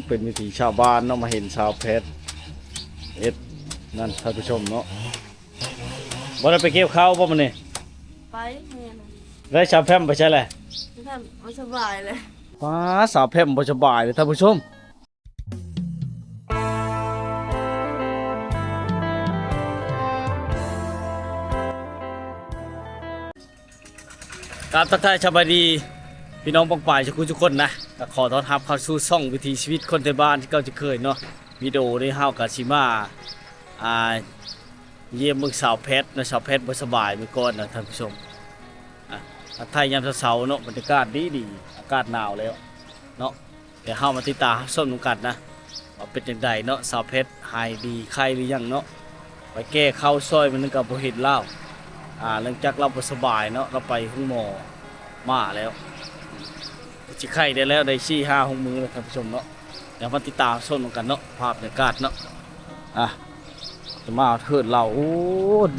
ເປັນວິຖີຊາວບ້ານເນາະ ມາເຫັນສາວແພັດເຮັດນັ້ນ ທ່ານຜູ້ຊົມເນາະ. ບໍ່ໄດ້ໄປກ່ຽວເຂົ້າບໍ່ມື້ນີ້? ໄປ ແມ່ນ. ແລ້ວສາວແພັດໄປໃສແຫຼະ? ສາວແພັດບໍ່ສະບາຍແຫຼະ. ປ້າ ສາວແພັດບໍ່ສະບາຍເລີຍ ທ່ານຜູ້ຊົມ. ກາບທັກທາຍສະບາຍດີພີ່ນ້ອງປ້ອງປາຍທຸກຄົນນະ, ກໍຂໍຕ້ອນຮັບເຂົ້າສູ່ຊ່ອງວິຖີຊີວິດຄົນໄທບ້ານຄືເກົ່າເຊັ່ນເຄີຍເນາະ. ວິດີໂອນີ້ເຮົາກໍຊິມາ ອ່າ ຢ້ຽມເບິ່ງສາວແພັດເນາະ, ສາວແພັດບໍ່ສະບາຍມື້ກ່ອນນະທ່ານຜູ້ຊົມ. ອ່າ ທັກທາຍຍາມເຊົ້າໆເນາະ, ບັນຍາກາດດີໆ ອາກາດໜາວແລ້ວເນາະ. ດຽວເຮົາມາຕິດຕາມຮັບຊົມນຳກັນນະ ວ່າເປັນຈັ່ງໃດເນາະ, ສາວແພັດຫາຍດີໄຄຫຼືຍັງເນາະ. ໄປແກ່ເຂົ້າຊ່ອຍມັນກໍບໍ່ເຫັນລາວ ອ່າ ຫຼັງຈາກລາວບໍ່ສະບາຍເນາະ, ລາວໄປໂຮງໝໍມາແລ້ວ. ຊິໄຄໄດ້ແລ້ວ ໄດ້ສີ່ຫ້າຫົກມື້ແລ້ວທ່ານຜູ້ຊົມເນາະ. ດຽວມາຕິດຕາມຊົມນຳກັນເນາະ ພາບບັນຍາກາດເນາະ. ອ່າ ຈະມາເທີດລາວ ໂອ້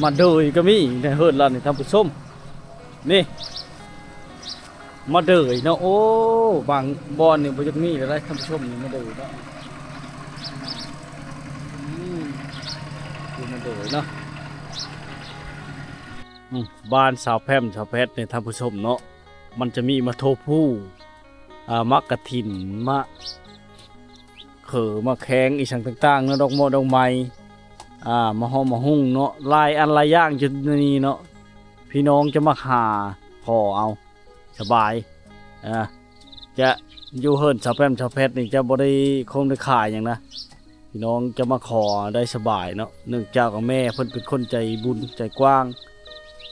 ມາເດີຍກໍມີໃນເຮີດລາວນີ້ທ່ານຜູ້ຊົມ. ນີ້ ມາເດີຍເນາະ. ໂອ້ ບາງບ່ອນນີ້ບໍ່ຢາກມີແລ້ວໄດ໋ທ່ານຜູ້ຊົມ, ນີ້ມາເດີຍເນາະ. ອືມ ຄືມາເດີຍເນາະ. ອືມ ບ້ານສາວແພັດ ສາວແພັດນີ້ທ່ານຜູ້ຊົມເນາະ, ມັນຈະມີໝາກຖົ່ວພູ ອ່າ ໝາກກະຖິນ ໝາກ ເຂີ ໝາກແຄງ ອີ່ຫຍັງຕ່າງໆເນາະ, ດອກເໝາະດອກໄມ້ ອ່າ ໝາກເຫາະໝາກຮຸ່ງເນາະ, ຫຼາຍອັນຫຼາຍຢ່າງຢູ່ໃນນີ້ເນາະ. ພີ່ນ້ອງຈະມາຫາຂໍເອົາສະບາຍ. ອ່າ ຈະຢູ່ເຮືອນສາວແພັດ ສາວແພັດນີ້ຈະບໍ່ໄດ້ຄົງໄດ້ຂາຍຫຍັງນະ, ພີ່ນ້ອງຈະມາຂໍໄດ້ສະບາຍເນາະ. ເນື່ອງຈາກວ່າແມ່ເພິ່ນເປັນຄົນໃຈບຸນໃຈກວ້າງ,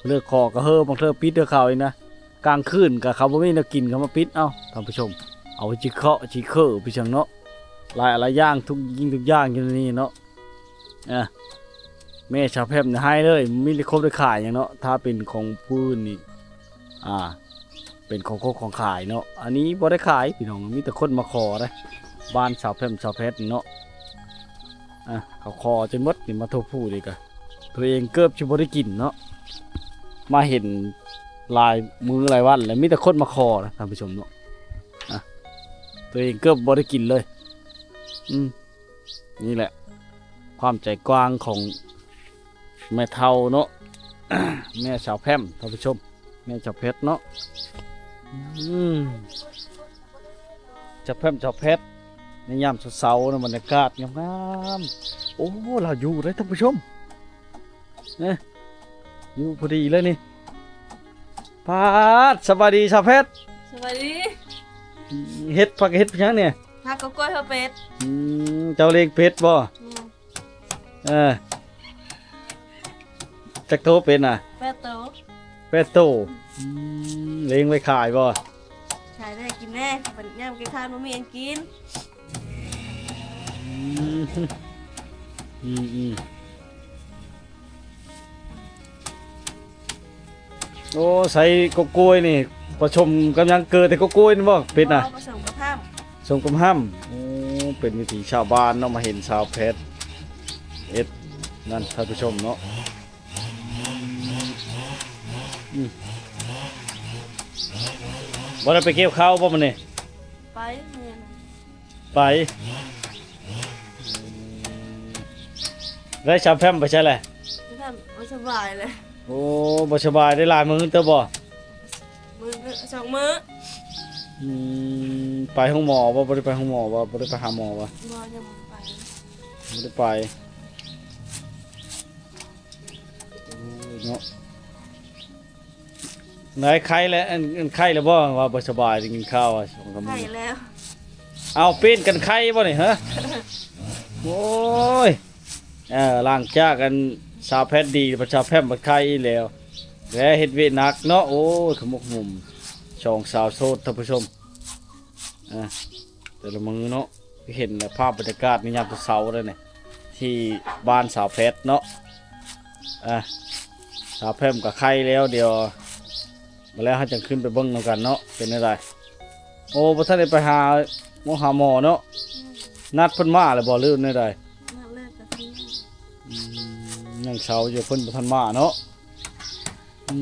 ເລີກຂໍກໍເຮີ ບາງເທື່ອປິດໃຫ້ເຂົາອີກນະ. ກາງຄືນກໍເຂົາບໍ່ມີແນວກິນ ເຂົາມາປິດເອົາ ທ່ານຜູ້ຊົມ, ເອົາໄວ້ຈິເຄາະຈິເຄີໄປຊັ້ນເນາະ. ຫຼາຍ ຫຼາຍຢ່າງ ທຸກສິ່ງທຸກຢ່າງຢູ່ໃນນີ້ເນາະ. ອ່າ ແມ່ສາວແພັດນີ້ໃຫ້ເລີຍ, ມີແຕ່ຄົບໄດ້ຂາຍຫຍັງເນາະ. ຖ້າເປັນຂອງຜູ້ອື່ນນີ້ ອ່າ ເປັນຂອງຄົບຂອງຂາຍເນາະ, ອັນນີ້ບໍ່ໄດ້ຂາຍພີ່ນ້ອງ, ມີແຕ່ຄົນມາຂໍເດ້. ບ້ານສາວແພັດ ສາວແພັດນີ້ເນາະ. ອ່າ ເຂົາຂໍຈົນໝົດນີ້, ໝາກຖົ່ວພູນີ້ກະ ຕົວເອງເກືອບຊິບໍ່ໄດ້ກິນເນາະ, ມາເຫັນຫຼາຍມື້ຫຼາຍວັນແລ້ວ ມີແຕ່ຄົນມາຂໍນະທ່ານຜູ້ຊົມເນາະ. ອ່າ ຕົວເອງເກືອບບໍ່ໄດ້ກິນເລີຍ. ອືມ ນີ້ແຫຼະຄວາມໃຈກວ້າງຂອງແມ່ເຖົ້າເນາະ, ແມ່ສາວແພັດ ທ່ານຜູ້ຊົມ. ແມ່ນສາວແພັດເນາະ. ອືມ ສາວແພັດ ສາວແພັດ ໃນຍາມເຊົ້າໆນະ ບັນຍາກາດງາມໆ. ໂອ້ ລາວຢູ່ເດ້ທ່ານຜູ້ຊົມເນາະ, ຢູ່ພໍດີເລີຍນີ້. ປາດ ສະບາຍດີສາວແພັດ. ສະບາຍດີ. ເຮັດ ພາກັນເຮັດຫຍັງນີ້? ຫາກໍກ້ວຍເພື່ອເປັດ. ອືມ ເຈົ້າລ້ຽງເປັດບໍ່? ແມ່ນ. ເອີ ຈັກໂຕເປັດນະ? ແປດໂຕ. ແປດໂຕ. ອືມ ລ້ຽງໄວ້ຂາຍບໍ່? ຂາຍໄດ້ກິນແດ່, ບັດຍາມກິນຂ້າວບໍ່ມີຫຍັງກິນ. ອືມ ອືມ ອືມ. ໂອ້ ໃສ່ກົກກ້ວຍນີ້ ປະສົມກັບຫຍັງ? ເກີແຕ່ກົກກ້ວຍນີ້ບໍ່ ເປັດນະ? ບໍ່, ປະສົມກັບຫ້ຳ. ສົມກັບຫ້ຳ. ໂອ້ ເປັນວິຖີຊາວບ້ານເນາະ, ມາເຫັນສາວແພັດເຮັດນັ້ນ ທ່ານຜູ້ຊົມເນາະ. ອືມ ບໍ່ໄດ້ໄປກ່ຽວເຂົ້າບໍ່ມື້ນີ້? ໄປ ແມ່ນ. ໄປ. ແລ້ວສາວແພັດໄປໃສແຫຼະ? ສາວແພັດບໍ່ສະບາຍແຫຼະ. ໂອ້ ບໍ່ສະບາຍໄດ້ຫຼາຍມື້ເຕີບບໍ່? ມື້ ສອງມື້. ອືມ ໄປໂຮງໝໍບໍ່? ບໍ່ໄດ້ໄປໂຮງໝໍບໍ່? ບໍ່ໄດ້ໄປຫາໝໍບໍ່? ບໍ່ ຍັງບໍ່ໄປ. ບໍ່ໄດ້ໄປ. ໂອ້ຍເນາະ. ໄດ້ໄຄແລ້ວ ອັນ ອັນໄຄແລ້ວບໍ່? ວ່າບໍ່ສະບາຍ ໄດ້ຍິນຂ່າວວ່າສອງສາມມື້ ໄຄແລ້ວ. ເອົາ ປ່ຽນກັນໄຄບໍ່ນີ້ ຮະ? ໂອ້ຍ ເອີ ຫຼັງຈາກອັນສາວແພັດດີ ບັດສາວແພັດບັດໄຄອີກແລ້ວ ແລະເຮັດວຽກໜັກເນາະ. ໂອ້ຍ ຂະໝົກຂະໝຸມ ສອງສາວໂສດ ທ່ານຜູ້ຊົມ. ອ່າ ແຕ່ລະມື້ເນາະ ເຫັນແລ້ວພາບບັນຍາກາດໃນຍາມເຊົ້າໆເດ້ນີ້ ທີ່ບ້ານສາວແພັດເນາະ. ອ່າ ສາວແພັດກໍໄຄແລ້ວ, ດຽວມາແລ້ວເຮົາຈັ່ງຂຶ້ນໄປເບິ່ງນຳກັນເນາະ ເປັນແນວໃດ. ໂອ້ ບໍ່ທັນໄດ້ໄປຫາໝໍ ຫາໝໍເນາະ. ອືມ ນັດເພິ່ນມາແລ້ວບໍ່ ຫຼືແນວໃດ? ນັດແລ້ວ ແຕ່ເພິ່ນຍັງ ອືມ ຍັງເຊົາຢູ່ ເພິ່ນບໍ່ທັນມາເນາະ. ອື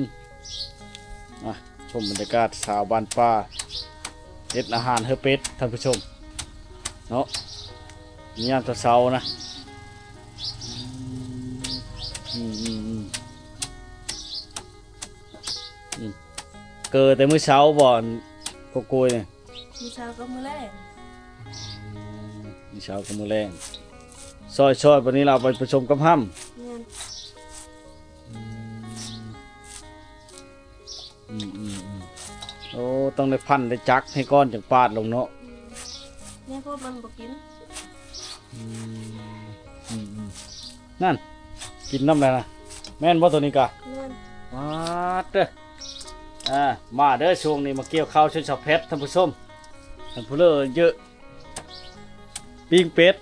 ມໆໆ ອ່ະ ຊົມບັນຍາກາດຊາວບ້ານປ່າເຮັດອາຫານໃຫ້ເປັດ ທ່ານຜູ້ຊົມ. ເນາະ ຍາມເຊົ້າໆນະ. ອືມ ອືມ ອືມ ອືມ ອືມ ເກີແຕ່ມື້ເຊົ້າບໍ່ ອັນ ກະໂກຍນີ້? ມື້ເຊົ້າກັບມື້ແລງ. ອືມ ມື້ເຊົ້າກັບມື້ແລງ ຊອຍໆ ບາດນີ້ລະເອົາໄປປະສົມກັບຫ້ຳ. ແມ່ນ. ອືມ ອືມ ອືມ ອືມ ໂອ້ ຕ້ອງໄດ້ພັນໄດ້ຈັກໃຫ້ກ່ອນ ຈັ່ງປາດລົງເນາະ. ອືມ ແມ່ພວກມັນບໍ່ກິນ. ອືມ ອືມ ອືມ ນັ້ນ ກິນນຳແລ້ວນະ ແມ່ນບໍ່ໂຕນີ້ກະ? ແມ່ນ. ປາດເດີ ອ່າ ມາເດີ ຊ່ວງນີ້ມາກ່ຽວເຂົ້າຊ່ວຍສາວແພັດ ທ່ານຜູ້ຊົມ ທ່ານຜູ້ເລີເຢີະ. ປີ້ງເປັດ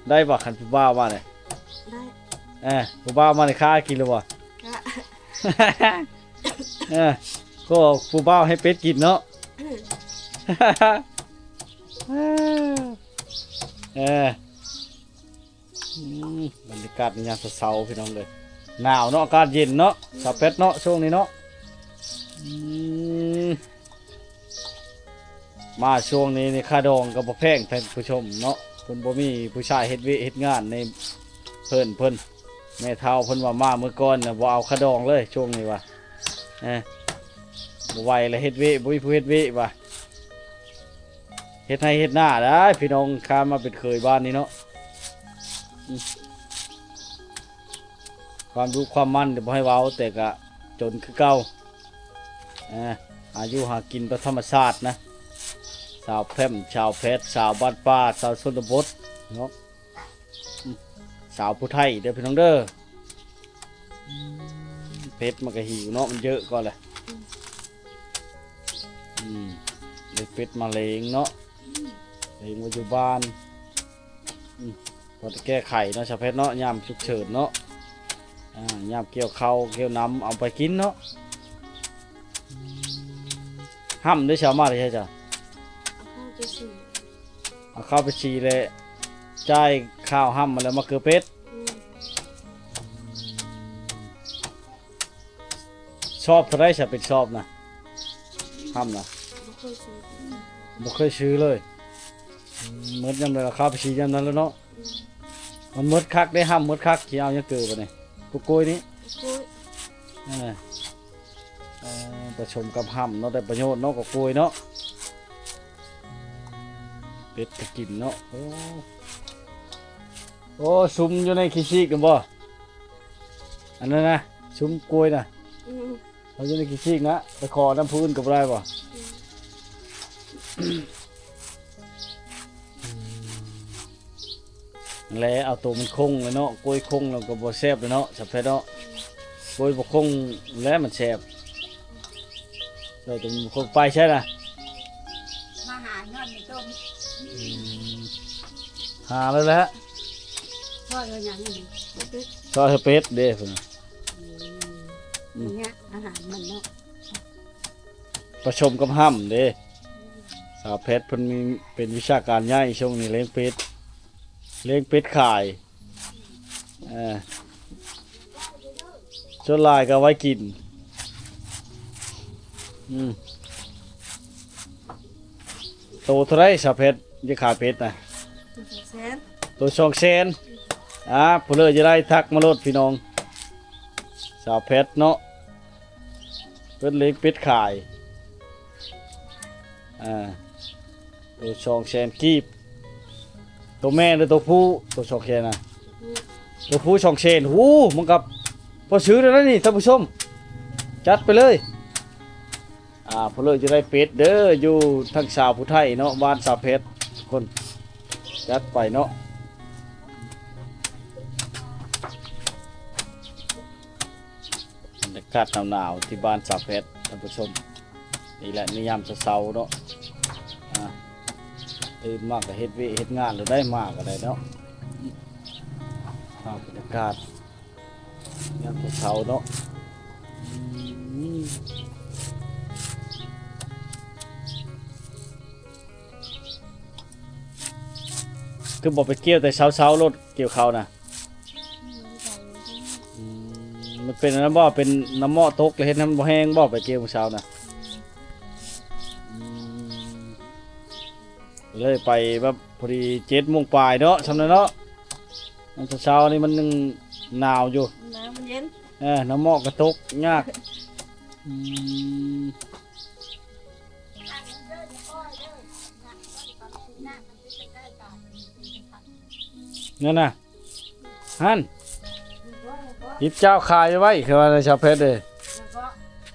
ໄດ້ບໍ່ ຄັນຜູ້ບ່າວມານີ້? ໄດ້. ເອີ ຜູ້ບ່າວມານີ້ຂ້າກິນຫຼືບໍ່? ກະ ເອີ ກໍຜູ້ບ່າວໃຫ້ເປັດກິນເນາະ. ເອີ ອືມ ບັນຍາກາດຍາມເຊົ້າໆ ພີ່ນ້ອງເອີຍ ໜາວເນາະ ອາກາດເຢັນເນາະ ສາວແພັດເນາະ ຊ່ວງນີ້ເນາະ. ອືມ ມາຊ່ວງນີ້ນີ້ ຄ່າດອງກໍບໍ່ແພງ ທ່ານຜູ້ຊົມເນາະ ເພິ່ນບໍ່ມີຜູ້ຊາຍເຮັດວຽກເຮັດງານໃນເພິ່ນ ເພິ່ນ ແມ່ເຖົ້າເພິ່ນວ່າມາມື້ກ່ອນນະ ບໍ່ເອົາຄ່າດອງເລີຍ ຊ່ວງນີ້ວ່າ ເອີ ບໍ່ໄຫວລະ ເຮັດວຽກ ບໍ່ມີຜູ້ເຮັດວຽກວ່າ ເຮັດໄຮ່ເຮັດນາໄດ້ ພີ່ນ້ອງ ຂ້າມາເປັນເຂີຍບ້ານນີ້ເນາະ. ອືມ ຄວາມດຸຄວາມໝັ່ນນີ້ບໍ່ໃຫ້ເວົ້າ ແຕ່ກະຈົນຄືເກົ່າ. ອ່າ ຫາຢູ່ຫາກິນແບບທຳມະຊາດນະ ສາວແພມ ສາວແພັດ ສາວບ້ານປ່າ ສາວຊົນນະບົດເນາະ. ອືມ ສາວຜູ້ໄທເດີພີ່ນ້ອງເດີ. ອືມ ເປັດມັນກະຫິວເນາະ ມັນເຢີະກ່ອນແຫຼະ. ອືມ ອືມ ໄດ້ເປັດມາລ້ຽງເນາະ ອືມ ລ້ຽງໄວ້ຢູ່ບ້ານ. ອືມ ພໍໄດ້ແກ້ໄຂເນາະ ສາວແພັດເນາະ ຍາມສຸກເສີນເນາະ. ອ່າ ຍາມກ່ຽວເຂົ້າກ່ຽວນຳເອົາໄປກິນເນາະ. ອືມ ຫ້ຳໄດ້ຊະ ເອົາມາແຕ່ໃສຈະ? ເອົາເຂົ້າໄປສີ ເອົາເຂົ້າໄປສີແລ້ວ ຈ່າຍຄ່າຫ້ຳມາແລ້ວມາເກືອເປັດ. ອືມ ຊອບເທົ່າໃດຊະ ເປັນຊອບນະ ຫ້ຳນະ? ບໍ່ເຄີຍຊື້ ບໍ່ເຄີຍຊື້ເລີຍ. ອືມ ໝົດຍາມໃດລາຄາໄປສີຍາມນັ້ນແຫຼະເນາະ. ອືມ ມັນໝົດຄັກເດ້ ຫ້ຳໝົດຄັກ ຊິເອົາຫຍັງເກີບາດນີ້? ໂກໂກຍນີ້ ໂກໂກຍ. ເອີ ເອີ ປະສົມກັບຫ້ຳເນາະ ໄດ້ປະໂຫຍດເນາະ ໂກໂກຍເນາະ. ເປັດກະກິນເນາະ. ໂອ້ ໂອ້ ຊຸມຢູ່ໃນຂີ້ຊີກຫັ້ນບໍ່? ອັນນັ້ນນະ ຊຸມໂກຍນະ. ອືມ ເຮົາຢູ່ໃນຂີ້ຊີກນະ ໄປຂໍນຳຜູ້ອື່ນກໍບໍ່ໄດ້ບໍ່? ອືມ ແລະເອົາໂຕມັນຄົງເລີຍເນາະ ໂກຍຄົງແລ້ວກໍບໍ່ແຊບເລີຍເນາະ ສາວແພັດເນາະ. ໂກຍບໍ່ຄົງແລະມັນແຊບ ເອົາໂຕມັນຄົງໄປໃສນະ? ມາຫາຍ້ອນໃນຕົ້ນ. ອືມ ຫາແລ້ວແຫຼະ ຊ່ອຍເອົາຫຍັງອັນນີ້? ຊ່ອຍເຮັດເປັດເດ້. ອືມ ອືມ ນີ້ອາຫານມັນເນາະ ປະສົມກັບຫ້ຳເດ້. ສາວແພັດເພິ່ນມີ ເປັນວິຊາການໃຫຍ່ ຊ່ວງນີ້ລ້ຽງເປັດ ລ້ຽງເປັດຂາຍ. ເອີ ສ່ວນຫຼາຍກໍເອົາໄວ້ກິນ. ອືມ ໂຕເທົ່າໃດສາວແພັດ ຈະຂາຍເປັດນະ? ໂຕສອງແສນ ໂຕສອງແສນ. ອ່າ ຜູ້ເລີຢາກໄດ້ທັກມາໂລດພີ່ນ້ອງ ສາວແພັດເນາະ ເພິ່ນລ້ຽງເປັດຂາຍ. ອ່າ ໂຕສອງແສນກີບ ໂຕແມ່ຫຼືໂຕຜູ້? ໂຕສອງແສນນະ ໂຕຜູ້ສອງແສນ. ໂອ້ ມັນກໍພໍຊື້ແລ້ວນະນີ້ທ່ານຜູ້ຊົມ ຈັດໄປເລີຍ. ອ່າ ຜູ້ເລີຈະໄດ້ເປັດເດີ ຢູ່ທາງສາວຜູ້ໄທເນາະ ບ້ານສາວແພັດ ທຸກຄົນ ຈັດໄປເນາະ. ບັນຍາກາດໜາວໆ ທີ່ບ້ານສາວແພັດ ທ່ານຜູ້ຊົມ. ນີ້ແຫຼະ ໃນຍາມເຊົ້າໆເນາະ ອ່າ ຕື່ນມາກໍເຮັດວຽກເຮັດງານແລ້ວ ໄດ້ມາກໍໄດ້ເນາະ. ພາບບັນຍາກາດຍາມເຊົ້າໆເນາະ. ອືມ ຄືບໍ່ໄປກ່ຽວແຕ່ເຊົ້າໆໂລດ ກ່ຽວເຂົ້ານະ? ອືມ ມັນເປັນອັນນັ້ນບໍ່? ເປັນນ້ຳເໝາະຕົກ ແລ້ວເຮັດໃຫ້ມັນບໍ່ແຫ້ງບໍ່? ໄປກ່ຽວມື້ເຊົ້ານະ. ອືມ ເລີຍໄປແບບພໍດີເຈັດໂມງປາຍເນາະ ຊ່ຳນັ້ນເນາະ. ຕອນເຊົ້າໆນີ້ມັນຍັງໜາວຢູ່ ໜາວ ມັນເຢັນ ເອີ ນ້ຳໝອກກະຕົກຍາກ. ອືມ ນັ້ນນະ ຫັ້ນ ຫຍິບເຈົ້າຂາຍໄວ້ ຄືວ່າຊາວແພັດເອີຍ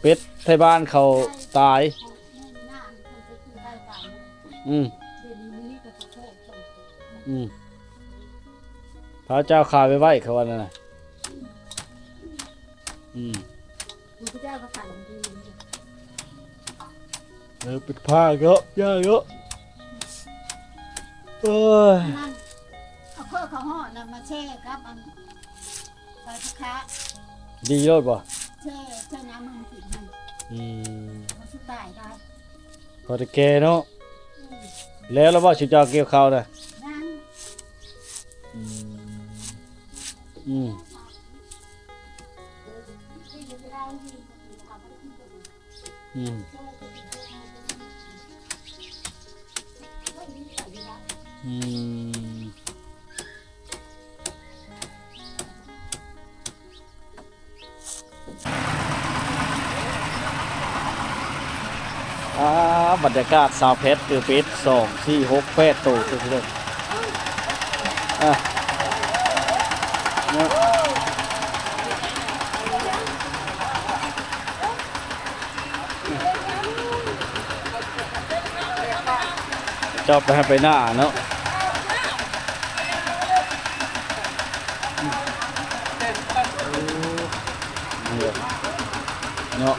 ເປັດໄທບ້ານເຂົາຕາຍ. ອືມ ອືມ ພາເຈົ້າຂາຍໄວ້ ເຂົາວ່ານັ້ນນະ. ອືມ ເອີ ປິດຜ້າເນາະ ຢ່າເນາະ. ເອີຍ ນັ້ນ ເອົາເຂົ້າ ເຂົ້າຮອດນະ ມາແຊ່ກັບອັນ ໃບຜັກຄາ ດີໂລດບໍ່? ແຊ່ ແຊ່ນ້ຳມັນກິນຫັ້ນ. ອືມ ມັນຊິຕາຍໄດ້ ພໍໄດ້ແກ່ເນາະ. ອືມ ແລ້ວລະບໍ່ ຊຸມເຈົ້າກ່ຽວເຂົ້ານະ? ຍັງ. ອືມ ອືມ ອືມ ອືມ ອ່າ ບັນຍາກາດຊາວແພັດ ເກີບເປັດ ສອງ ສີ່ ຫົກ ແປດໂຕ ທຸກຄົນ. ອ່າ ເນາະ ເຈົ້າໄປໃຫ້ໄປໜ້າເນາະ. ເນາະ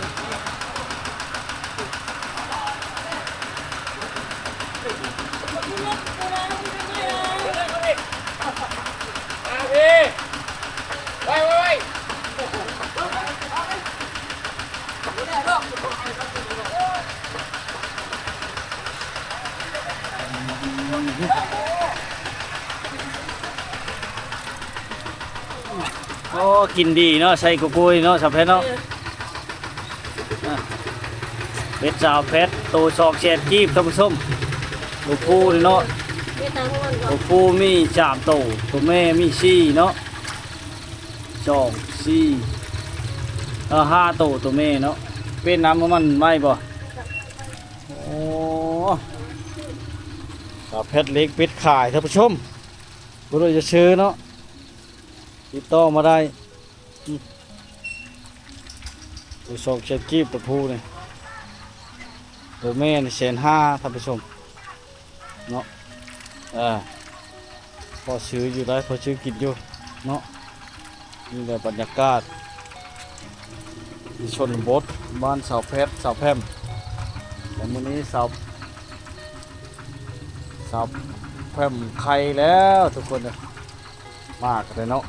ໂອ້ ກິນດີເນາະ ໃສ່ກະໂກຍເນາະ ສາວແພັດເນາະ. ເອີ ເປັດສາວແພັດ ໂຕສອງແສນກີບ ທ່ານຜູ້ຊົມ. ໂຕຜູ້ນີ້ເນາະ ເປັດນາງມັນ ໂຕຜູ້ມີສາມໂຕ ໂຕແມ່ມີສີ່ເນາະ ສອງ ສີ່ ເອີ ຫ້າໂຕ ໂຕແມ່ເນາະ. ເປັດນາງມັນໄໝ່ບໍ່? ໂອ້ ສາວແພັດລ້ຽງເປັດຂາຍ ທ່ານຜູ້ຊົມ. ບໍ່ຮູ້ຈະຊື້ເນາະ ຕິດຕໍ່ມາໄດ້. ອືມ ໂຕສອງແສນກີບ ໂຕຜູ້ນີ້ ໂຕແມ່ນີ້ແສນຫ້າ ທ່ານຜູ້ຊົມເນາະ. ເອີ ພໍຊື້ຢູ່ໄດ້ ພໍຊື້ກິນຢູ່ເນາະ. ນີ້ແຫຼະບັນຍາກາດ ທີ່ຊົນນະບົດ ບ້ານສາວແພັດ ສາວແພັມ. ແຕ່ມື້ນີ້ສາວ ສາວແພັມໄຂ່ແລ້ວ ທຸກຄົນເອີຍ. ມາກະໄດ້ເນາະ.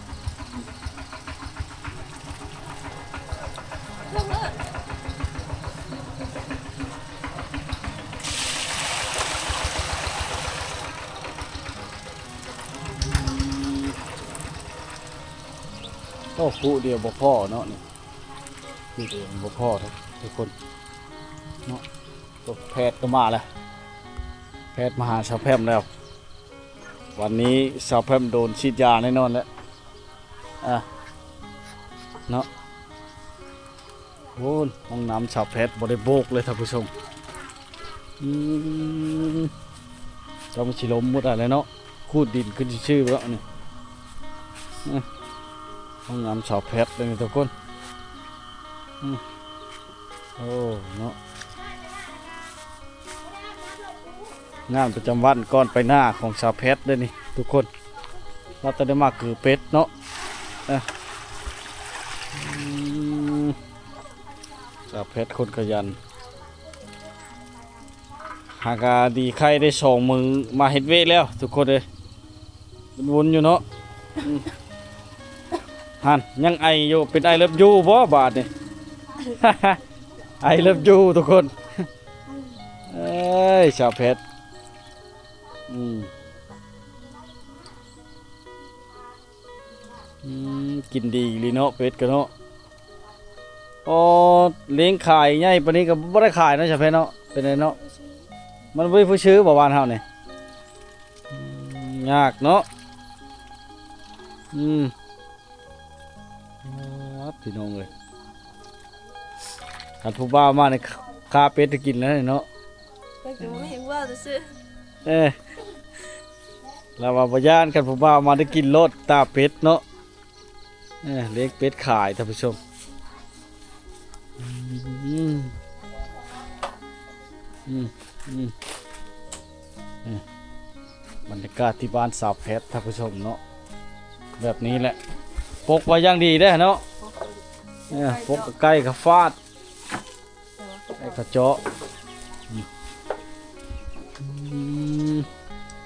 ໂອ້ ຄູ່ດຽວບໍ່ພໍເນາະນີ້ ຄູ່ດຽວບໍ່ພໍເດ້ທຸກຄົນເນາະ. ໂອ້ ແພດກໍມາແລ້ວ ແພດມາຫາສາວແພັມແລ້ວ. ວັນນີ້ສາວແພັມໂດນສີດຢາແນ່ນອນແຫຼະ ອ່າ ເນາະ. ໂອ້ ຫ້ອງນ້ຳສາວແພັດບໍ່ໄດ້ໂບກເລີຍທ່ານຜູ້ຊົມ. ອືມ ຈະມັນຊິລົ້ມໝົດອະໄລເນາະ ຂູດດິນຂຶ້ນຊື່ໆແລ້ວນີ້. ອືມ ຫ້ອງນ້ຳສາວແພັດເດ້ນີ້ທຸກຄົນ. ອືມ ໂອ້ ເນາະ ງານປະຈຳວັນກ່ອນໄປໜ້າຂອງສາວແພັດເດ້ນີ້ທຸກຄົນ. ລາວຕ້ອງໄດ້ມາເກີເປັດເນາະ. ເອີ ອືມ ສາວແພັດຄົນຂະຫຍັນ ຫາກະດີໄຂ່ໄດ້ສອງມື້ ມາເຮັດວຽກແລ້ວທຸກຄົນເອີຍ. ວົນໆຢູ່ເນາະ. ອືມ ຫັ້ນຍັງໄອຢູ່ ເປັນ I love you ບໍ່ບາດນີ້? I love you ທຸກຄົນ. ເອີຍ ສາວແພັດ. ອືມ ອືມ ກິນດີອີ່ຫຼີເນາະ ເປັດກະເນາະ. ອໍ ລ້ຽງຂາຍໃຫຍ່ປານນີ້ກະບໍ່ໄດ້ຂາຍເນາະ ສາວແພັດເນາະ. ເປັນໄດເນາະ ມັນບໍ່ມີຜູ້ຊື້ບໍ່ ບ້ານເຮົານີ້? ຍາກເນາະ. ອືມ ອາ ພີ່ນ້ອງເອີຍ ຄັນຜູ້ບ່າວມານີ້ ຄາເປັດໄດ້ກິນແລ້ວເນາະ. ກໍຄືບໍ່ມີຜູ້ບ່າວຊື່ໆ. ເອີ ລາວວ່າບໍ່ຢ້ານ ຄັນຜູ້ບ່າວມາໄດ້ກິນໂລດ ຕາເປັດເນາະ. ເອີ ລ້ຽງເປັດຂາຍທ່ານຜູ້ຊົມ. ອືມ ອືມ ອືມ ເອີ ບັນຍາກາດທີ່ບ້ານສາວແພັດທ່ານຜູ້ຊົມເນາະ ແບບນີ້ແຫຼະ ປົກໄວ້ຢ່າງດີເດ້ເນາະ. ເອີ ປົກໃກ້ຂາວຟາດ ໃກ້ຂາວເຈາະ. ອືມ ອືມ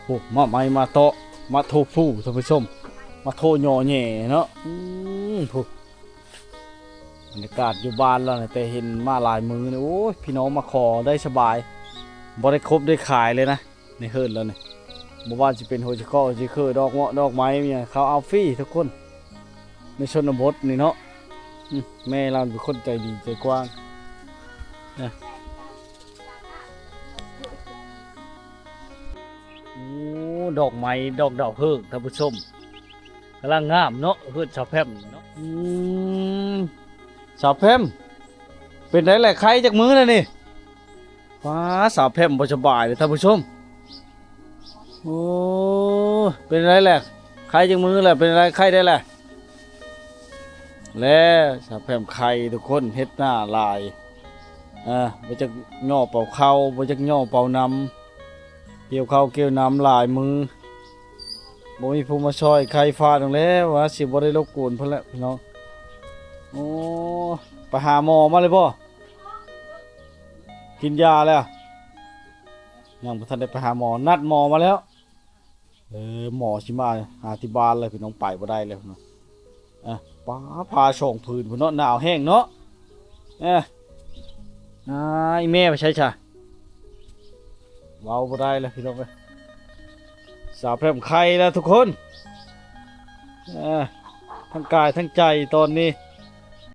ໂອ້ ມາໃໝ່ ມາເຕາະ ມາໂທພູທ່ານຜູ້ຊົມ ມາໂທຍໍແຫຍ່ເນາະ. ອືມ ໂອ້ ບັນຍາກາດຢູ່ບ້ານລາວນີ້ ແຕ່ເຫັນມາຫຼາຍມື້ນີ້ ໂອ້ຍ ພີ່ນ້ອງມາຂໍໄດ້ສະບາຍ ບໍ່ໄດ້ຄົບໄດ້ຂາຍເລີຍນະ ໃນເຮືອນລາວນີ້. ບໍ່ວ່າຊິເປັນຫົວຈະເຄາະ ຫົວຈະເຄີ ດອກເໝາະດອກໄມ້ ມີຫຍັງເຂົາເອົາຟຣີທຸກຄົນ ໃນຊົນນະບົດນີ້ເນາະ. ອືມ ແມ່ລາວເປັນຄົນໃຈດີໃຈກວ້າງນະ. ໂອ້ ດອກໄມ້ ດອກດາວເຮີກ ທ່ານຜູ້ຊົມ ກຳລັງງາມເນາະ ເຮືອນສາວແພມເນາະ. ອືມ ສາວແພມ ເປັນໃດແຫຼະ ໄຄຈັກມື້ແລ້ວນີ້? ວ້າ ສາວແພມບໍ່ສະບາຍເດ້ທ່ານຜູ້ຊົມ. ໂອ້ ເປັນໃດແຫຼະ ໄຄຈັກມື້ແລ້ວ? ເປັນໃດ ໄຄໄດ້ແຫຼະ? ແລະ ສາວແພມໄຄທຸກຄົນ ເຮັດນາຫຼາຍ ເອີ ບໍ່ຈັກຍໍ່ເປົ່າເຂົ້າ ບໍ່ຈັກຍໍ່ເປົ່ານຳ ກ່ຽວເຂົ້າກ່ຽວນຳຫຼາຍມື້ ບໍ່ມີຜູ້ມາຊ່ອຍ ໄຄຟ້າວແລ້ວ ວ່າຊິບໍ່ໄດ້ລົບກວນເພິ່ນແຫຼະພີ່ນ້ອງ. ໂອ້ ໄປຫາໝໍມາເລີຍບໍ່? ກິນຢາແລ້ວ? ຍັງບໍ່ທັນໄດ້ໄປຫາໝໍ ນັດໝໍມາແລ້ວ. ເອີ ໝໍຊິມາຫາທີ່ບ້ານແລ້ວ ພີ່ນ້ອງ ໄປບໍ່ໄດ້ແລ້ວເນາະ. ອ່າ ປ້າ ຜ້າສອງຜືນພຸ້ນເນາະ ໜາວແຮງເນາະ. ເອີ ອ່າ ອີ່ແມ່ໄປໃສຊະ? ເວົ້າບໍ່ໄດ້ແລ້ວພີ່ນ້ອງເອີຍ ສາວແພມໄຄແລ້ວທຸກຄົນ. ເອີ ທັງກາຍທັງໃຈຕອນນີ້